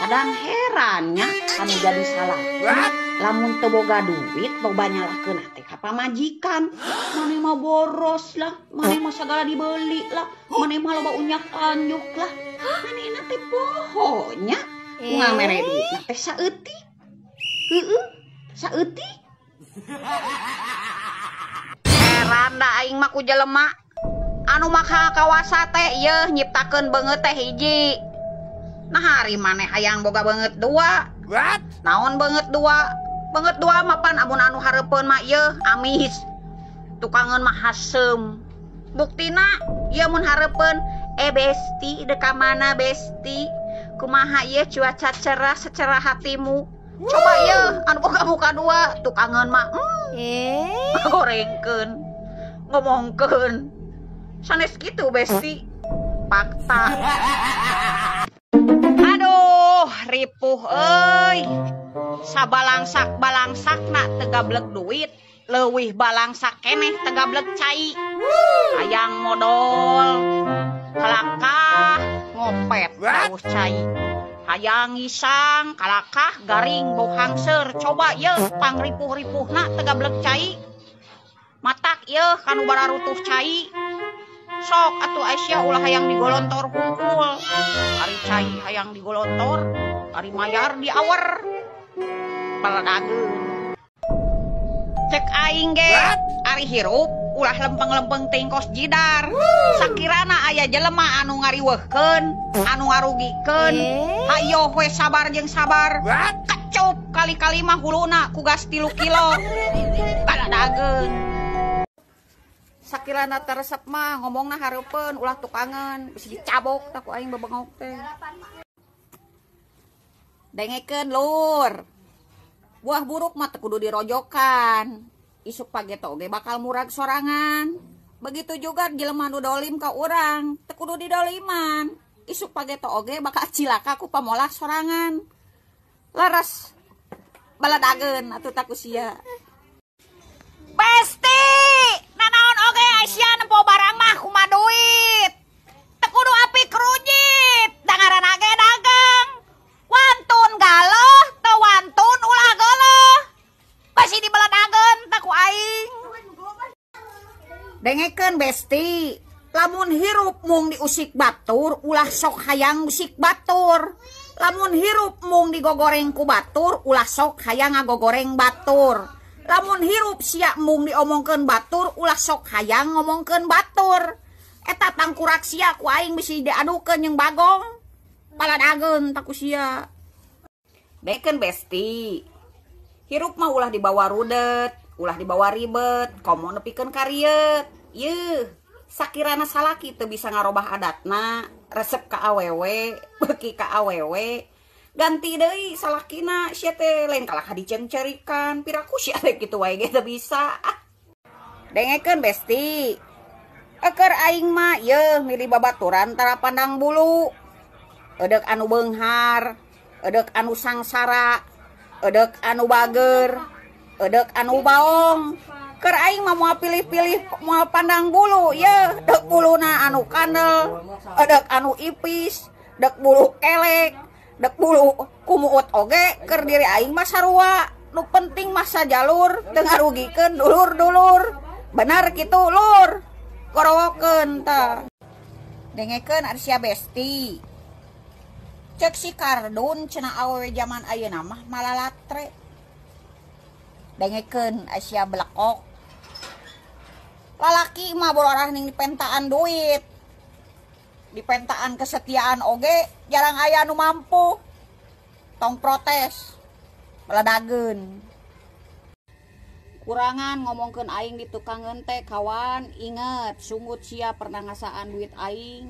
Kadang herannya anu jadi salah. Lamun teu boga duit loba nyalahkeun teh ka pamajikan. Maneh mah boros lah, maneh mah sagala dibeli lah, maneh mah loba unyak-anyuk lah. Manehna teh poho nya. Ngamere duitna teh saeutik. Heueuh, saeutik. Heran da aing mah ku jelema anu maka kawasa teh ieu nyiptakeun beungeut teh hiji. Nah hari maneh hayang boga beungeut dua. What? Naon beungeut dua? Beungeut dua mah pan amun anu hareupeun mah ieu amis. Tukangeun mah haseum. Buktina ieu mun hareupeun besti dek ka mana besti? Kumaha ieu cuaca cerah secerah hatimu. Coba ieu anu boga muka dua tukangeun mah gorengkeun, ngomongkeun. Sanes kitu besti. Fakta. Aduh, ripuh euy. Sabalangsak-balangsakna teu gablek duit, leuwih balangsak keneh teu gablek cai. Hayang modol, kalakah ngopet bau cai. Hayang ngisang, kalakah garing bau hangser. Coba yeuh pangripuh-ripuhna teu gablek cai. Matak yeuh kanu bararutuh cai. Sok atuh Aisyah ulah hayang digolontor hungkul. Ari cai hayang digolontor, ari mayar diawer. Paladageun. Cek aing ge, ari hirup ulah lempeng-lempeng tingkos jidar. Sakirana aya jelema anu ngariweuhkeun, anu ngarugikeun. Hayoh we sabar jeung sabar. Kecup kali-kali mah huluna ku gas 3 kilo. Paladageun. Sakirana teresep mah ngomongna hareupeun ulah tukangeun, bisi dicabok tak ku aing bebengok teh. Dengekeun lur. Buah buruk mah teu kudu dirojokan. Isuk pageto oge bakal murag sorangan. Begitu juga jelema nu dolim ka urang, teu kudu didoliman. Isuk pageto oge bakal cilaka ku pamolah sorangan. Leres baladageun atuh tak ku sia. Besti, nanaon oge Aisyah nempo barang mah kumaha duit. Teu kudu api kerujit, dangaran ge dagang. Wantun galoh, teu wantun ulah geuleuh. Basi dibeladageun tah ku aing. Dengekeun besti, lamun hirup mung diusik batur, ulah sok hayang usik batur. Lamun hirup mung digogoreng ku batur, ulah sok hayang ngagogoreng batur. Lamun hirup sia mung diomongkeun batur, ulah sok hayang ngomongkeun batur. Eta tangkurak sia ku aing bisi diadukeun jeung bagong. Paladageun tak ku sia. Dengekeun besti, hirup mah ulah dibawa rudet, ulah dibawa ribet, komo nepikeun karieut. Yeuh, sakirana salaki teu bisa ngarobah adatna, resep ka awewe, beuki ka awewe. Ganti deui salakina sia teh lain kalah dicengcerikan, piraku sia teh kitu wae ge teu bisa. Dengekeun besti, eukeur aing mah yeuh milih babaturan tara pandang bulu. Edek anu beunghar, edek anu sangsara, edek anu bager, edek anu baong. Keur aing mah moal pilih-pilih, moal pandang bulu yeuh, dek buluna anu kandel, edek anu ipis, dek bulu kelek, dek bulu kumuut oge keur diri aing mah sarua. Nu penting mah sajalur teu ngarugikeun dulur-dulur. Bener kitu lur. Gorowokeun tah. Dengekeun ari sia besti. Cek si Kardun cenah awewe jaman ayeuna mah malalatre. Dengekeun sia belekok. Lalaki mah bororah ning dipentaan duit. Dipentaan kesetiaan oge jarang aya nu mampu. Tong protes. Baladageun. Kurangan ngomongkeun aing di tukangeun teh kawan, inget sunggut sia pernah ngasaan duit aing.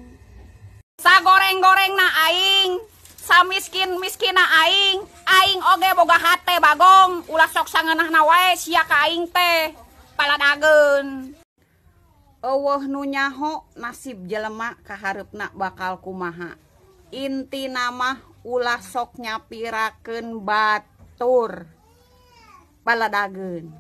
Sagoreng-gorengna aing, samiskin-miskina aing, aing oge boga hate bagong, ulah sok sangeunahna wae sia ka aing teh. Paladageun. Eueuh nu nyaho nasib jelema kahareupna bakal kumaha. Intina mah ulah sok nyapirakeun batur. Paladageun.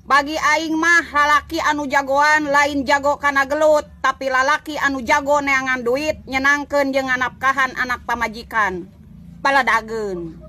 Bagi aing mah lalaki anu jagoan lain jago kana gelut, tapi lalaki anu jago neangan duit nyenangkeun jeung nganapkahan anak pamajikan. Paladageun.